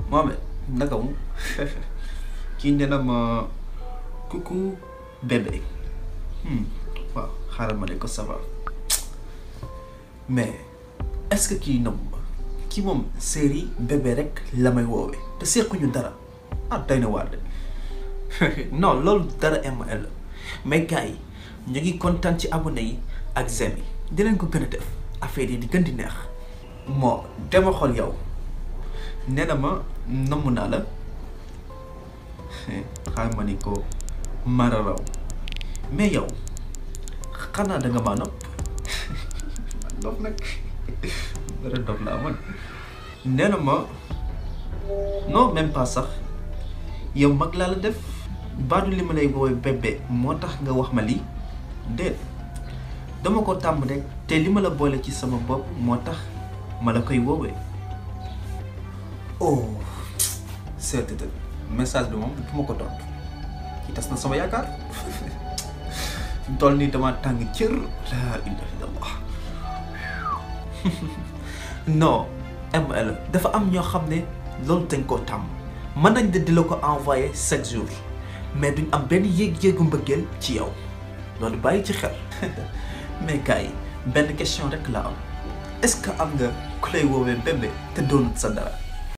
Mohamed naka mu kii nee na ma coucou bébé waaw xaaral ma ne ko ça va mais est-ce que kii nomm ma kii moom série bébé rek la may woowee te sequñu dara doy na waar de non loolu dara ML la mais gars yi ñu ngi kontaan ci abonné yi ak j'aime yi di leen ko gën a def affaire yi di gën di neex moo dama xool yow nee na ma namm naa la xaaral ma ni ko mara raw mais yow xanaa da nga maa nopp dof nag dara dof laa man nee na ma non même pas sax yow mag laa la def baadu li ma lay woowee bébé moo tax nga wax ma lii déet dama ko tàmm rek te li ma la boole ci sama bopp moo tax ma la koy woowee oh c'est message bi moom fu ma ko tontu ki tas na sama yaakaar fi mu toll nii dama tàng cër laa ilaha illallah non ML dafa am ñoo xam ne loolu dañ koo tàmm mën nañ di la ko envoyé chaque jour mais duñ am benn yéeg-yéegu mbëggeel ci yow loolu bàyyi ci xel mais gars yi benn question rek la am est-ce que am nga ku lay woowee bébé te doonut sa dara